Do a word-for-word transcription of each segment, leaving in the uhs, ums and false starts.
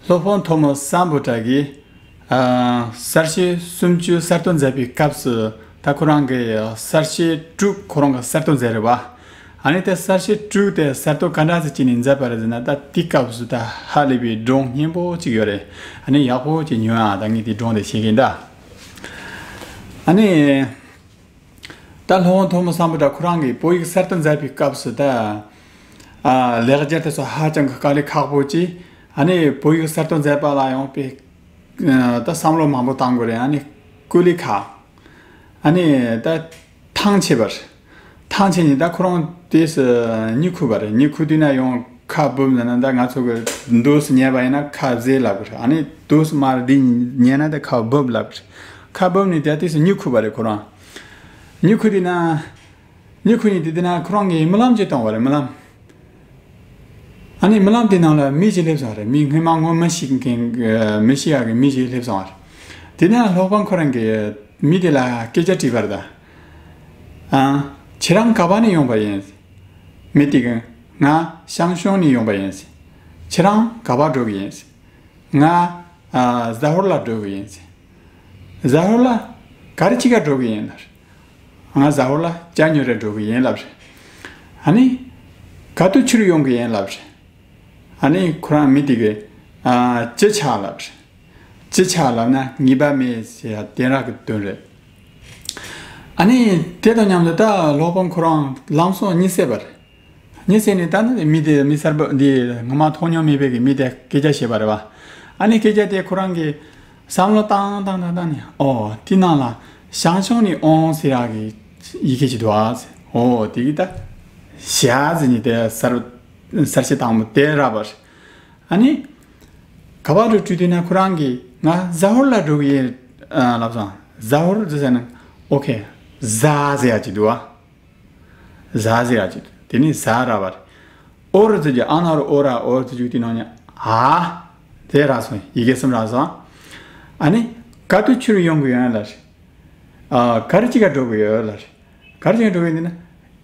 སློབ་དཔོན་ཐོན་མི་སམ་བྷོ་ཊ་གིས་ཨ་གསལ་བྱེད་སུམ་ཅུ་གསར་གཏོད་མཛད་པའི་སྐབས་སུ་ད་ཁོ་རང་གིས་གསལ་བྱེད་དྲུག་ཁོ་རང་གིས་གསར་གཏོད་མཛད་རེད་བ། ཨ་ནི་དེ་གསལ་བྱེད་དྲུག་དེ་གསར་གཏོད་ག་འདྲ་ཞིག་བྱས་ནས་མཛད་པ་རེད་ཟེར་ན། ད་དེའི་སྐབས་སུ་ད་ཧ་ལས་པའི་སྒྲུང་སྙན་པོ་ཅིག་ཡོད་རེད། ཨ་ནི་ཡག་པོ་ཅིག་ཉོན་ཨ། ད་ངས་དེའི་སྒྲུང་དེ་བཤད་གིན་ད། ཨ་ནི། ད་སློབ་དཔོན་ཐོན་མི་སམ་བྷོ་ཊ་ཁོ་རང་གིས་བོད་ཡིག་གསར་གཏོད་མཛད་པའི་སྐབས་སུ་ད། ཨ་ལེགས་སྦྱར་དེ་ཚོ་ཧ་ཅང་གི་དཀའ་ལས་ཁག་པོ་ཅིག་ཨ་ནི་བོད་ཡིག་གསར་གཏོད་མཛད་པ་ལ་ཡང་དཔེ་ཨ་ད་བསམ་བློ་མང་པོ་བཏང་དགོས་རེད། ཨ་ནི་སྐུ་ལས་ཁག་ཨ་ནི་ད་ཐང་ཆད་པ་རེད། ཐང་ཆད་ནས་ད་ཁོ་རང་དུས་སུ་མྱི་ཁུག་པ་རེད། མྱི་ཁུག་དུས་ན་ཡང་ཁ་སྦུབ་ཟེར་ན། ད་ང་ཚོ་གི་འདུག་སེ་ཉལ་བ་ཡིན་ན་ཁ་བཟེད་ལབ་གི་རེད། ཨ་ནི་འདུག་སེ་མར་འདི་ཉལ་ན་ད་ཁ་སྦུབ་ལབ་གི་རེད། ཁ་སྦུབ་ནས་ད་དུས་སུ་མྱི་ཁུག་པ་རེད་ཁོ་རང་། མྱི་ཁུག་དུས་ན། མྱི་ཁུག་ནས་དེ་དུས་ན་ཁོ་རང་གིས་རྨི་ལམ་ཅིག་མཐོང་བ་རེད། རྨི་ལམ། ཨ་ནི་རྨི་ལམ་དེ་ནང་ལ་མི་ཞིག་སླེབས་སོང་བ་རེད། མི་སྔོན་མ་སྔོན་མ་ཤི་མཁན་གྱི་མི་ཤི་ཡག་གི་མི་ཞིག་སླེབས་སོང་བ་རེད། དེ་ནས་སློབ་དཔོན་ཁོ་རང་གིས་མི་དེ་ལ་སྐད་ཆ་དྲིས་པ་རེད་ད། ཨ། ཁྱེད་རང་ག་པ་ནས་ཡོང་པ་ཡིན། མི་དེ་གིས་ང་ཞང་ཞུང་ནས་ཡོང་པ་ཡིན། ཁྱེད་རང་ག་པར་འགྲོ་གི་ཡིན། ང་ཨ་ཟ་ཧོར་ལ་འགྲོ་གི་ཡིན། ཟ་ཧོར་ལ་ག་རེ་བྱེད་ག་འགྲོ་གི་ཡིན་ལབ་རེད། ང་ཟ་ཧོར་ལ་ཇ་ཉོ་རེ་འགྲོ་གི་ཡིན་ལབ་རེད། ཨ་ནི་ག་དུས་ཕྱིར་ཡོང་གི་ཡིན་ལབ་རེད། ཨ་ནི་ཁོ་རང་མི་དེ་གིས་ཨ་ཅི་ཆ་ལབ་རེད། ཅི་ཆ་ལབ་ན་ངེས་པ་མེད་ཟེར་ཡ་དེ་འདྲ་གི་དོན་རེད། ཨ་ནི་དེ་དང་མཉམ་དུ་ད་སློབ་དཔོན་ཁོ་རང་ལམ་སང་གཉིད་སད་པ་རེད། གཉིད་སད་ནས་ད་ནི་མི་དེ་མི་གསར་པ་འདི་སྔོན་མ་མཐོང་མྱོང་མེད་པའི་གི་མི་དེ་སྐད་ཆ་བཤད་པ་རེད་བ། ཨ་ནི་སྐད་ཆ་དེ་ཁོ་རང་གིས་བསམ་བློ་བཏང་བཏང་བཏང་བཏང་ནས། ཨོ་དེ་ནང་ལ་ཞང་ཞུང་ནས་ཨོང་ཟེར་ཡག་གི་ཡི་གེ་ཅིག་འདུག་ཨ་ཟེར། ཨོ་དེ་གི་ད་ཞ་ཟེར་ནི་དེ་གསར་གསལ་བྱེད་དང་པོ་དེ་རག་པ་རེད། ཨ་ནི་ག་པར་འགྲོ་དུས་དེ་ན་ཁོ་རང་གིས་ང་ཟ་ཧོར་ལ་འགྲོ་གི་ཡིན་ཨ་ལབ་སོང་། ཟ་ཧོར་ཟེར་ཟེར་ན། ཨོ་ཁེ། ཟ་ཟེར་ཡག་ཅིག་འདུག་ཨ། ཟ་ཟེར་ཡག་ཅིག་འདུག་དེ་ནི་ཟ་རག་པ་རེད། ཨོ་རུ་ཟེར་གྱི་ཨ་ན་རུ་ཨོ་ར་ཨོ་རུ་ཟེར་གྱི་དེ་ནང་ནས་ཨ། དེ་རག་སོང་། ཡི་གེ་གསུམ་རག་སོང་། ཨ་ནི་ག་དུས་ཕྱིར་ཡོང་གི་ཡོད་ལབ་རེད། ཨ་ག་རེ་བྱེད་ག་འགྲོ་གི་ཡོད་ལབ་རེད། ག་རེ་བྱེད་འགྲོ་གི་ཡིན་ཟེར་ན།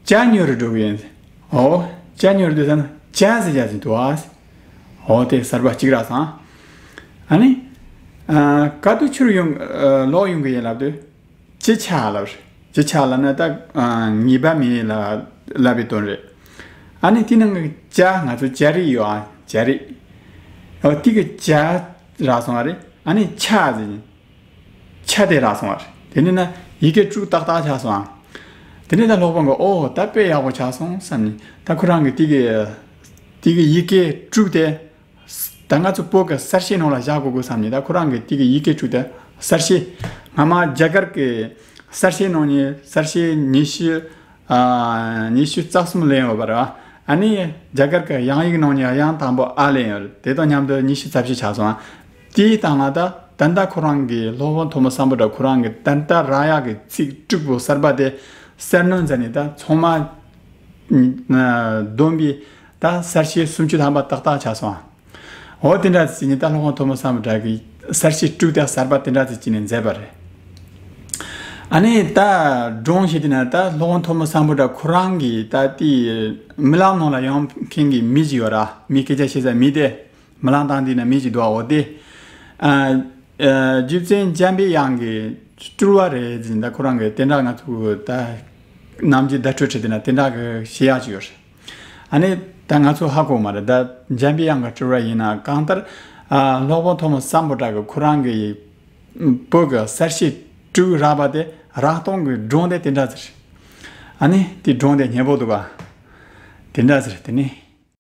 ཇ་ཉོ་རུ་འགྲོ་གི་ཡིན་ཟེར། ཨོ། ཇ་ཉོ་རུ་འདུག་ཟེར་ན་ཇ་ཟེར་ཡག་ཅིག་འདུག་ཨ། ཨོ་དེ་གསར་པ་གཅིག་རག་སོང་། ཨ་ནི་ཨ་ག་དུས་ཕྱིར་ཡོང་ཨ་ལོག་ཡོང་གི་ཡིན་ལབ་དུས། ཅི་ཆ་ལབ་རེད། ཅི་ཆ་ལབ་ན་ད་ཨ་ངེས་པ་མེད་ལ་ལབ་པའི་དོན་རེད། ཨ་ནི་དེ་ནང་གི་ཇ་ང་ཚོ་ཇ་རིགས་ཡོད་ཨ། ཇ་རིགས། ཨོ་དེ་གི་ཇ་རག་སོང་བ་རེད། ཨ་ནི་ཆ་ཟེར་ནི། ཆ་དེ་རག་སོང་བ་རེད། དེ་ནས་ན་ཡི་གེ་དྲུག་ཏག་ཏག་ཆགས་སོང་ཨ། དེ་ནས་ད་སློབ་དཔོན་གྱིས་ཨོ་ད་དཔེ་ཡག་པོ་ཆགས་སོང་བསམ་ནས། ད་ཁོ་རང་གིས་དེ་གི་དེ་གི་ཡི་གེ་དྲུག་དེ། ད་ང་ཚོ་བོད་ཀྱི་གསལ་བྱེད་ནང་ལ་བཞག་དགོས་དགོས་བསམ་ནས། ད་ཁོ་རང་གིས་དེ་གི་ཡི་གེ་དྲུག་དེ་གསལ་བྱེད། སྔ་མ་རྒྱ་གར་གྱི་གསལ་བྱེད་ནང་ནས་གསལ་བྱེད་ཉི་ཤུ་ཨ་ཉི་ཤུ་རྩ་གསུམ་ལེན་ཡོད་པ་རེད། ཨ་ནི་རྒྱ་གར་གྱི་དབྱངས་ཡིག་ནང་ནས་དབྱངས་དང་པོ་ཨ་ལེན་ཡོད་རེད། དེ་དང་མཉམ་དུ་ཉི་ཤུ་རྩ་བཞི་ཆགས་སོང་། དེའི་སྟེང་ལ་ད་ད་ལྟ་ཁོ་རང་གི་སློབ་དཔོན་ཐོན་མི་སམ་བྷོ་ཊ་ཁོ་རང་གི་ད་ལྟ་རག་ཡག་གི་ཚིག་དྲུག་པོ་གསར་པ་དེ་གསར་སྣོན་མཛད་ནས་ད་ཚང་མ་བསྡོམས་པས་ད་གསལ་བྱེད་སུམ་ཅུ་ཐམ་པ་ཏག་ཏག་ཆགས་སོང་། འོ་དེ་འདྲ་ཟེར་ནས་ད་སློབ་དཔོན་ཐོན་མི་སམ་བྷོ་ཊ་གིས་གསལ་བྱེད་དྲུག་དེ་གསར་པ་དེ་འདྲ་ཟེར་གྱིས་ནས་མཛད་པ་རེད། ཨ་ནི་ད་སྒྲུང་བཤད་དུས་ན་ད་སློབ་དཔོན་ཐོན་མི་སམ་བྷོ་ཊ་ཁོ་རང་གིས་ད་དེ་རྨི་ལམ་ནང་ལ་ཡོང་མཁན་གྱི་མི་ཞིག་ཡོད་ར། མི་སྐད་ཆ་བཤད་ས་མི་དེ། རྨི་ལམ་དང་དེ་ན་མི་ཞིག་འདུག་ཨ། འོ་དེ། ཨ་ཨ་རྗེ་བཙུན་འཇམ་པའི་དབྱངས་ཀྱི་སྤྲུལ་བ་རེད་ཟེར། ད་ཁོ་རང་གིས་དེ་འདྲ་ང་ཚོ་ད་ནམ་རྒྱུན་བརྡ་སྤྲོད་བྱེད་དུས་ན་དེ་འདྲ་གི་བཤད་ཡག་ཅིག་ཡོད་རེད། ཨ་ནི་ད་ང་ཚོ་ཧ་གོ་མ་རེད། ད་འཇམ་པའི་དབྱངས་ཀྱི་སྤྲུལ་བ་ཡིན་ན་གང་ལྟར་ཨ་སློབ་དཔོན་ཐོན་མི་སམ་བྷོ་ཊ་གིས་ཁོ་རང་གི་བོད་ཀྱི་གསལ་བྱེད་དྲུག་རག་པ་དེ་རག་སྟངས་ཀྱི་སྒྲུང་དེ་དེ་འདྲ་ཟེར། ཨ་ནི་དེ་སྒྲུང་དེ་སྙན་པོ་འདུག་ག་དེ་འདྲ་ཟེར། དེ་ནི་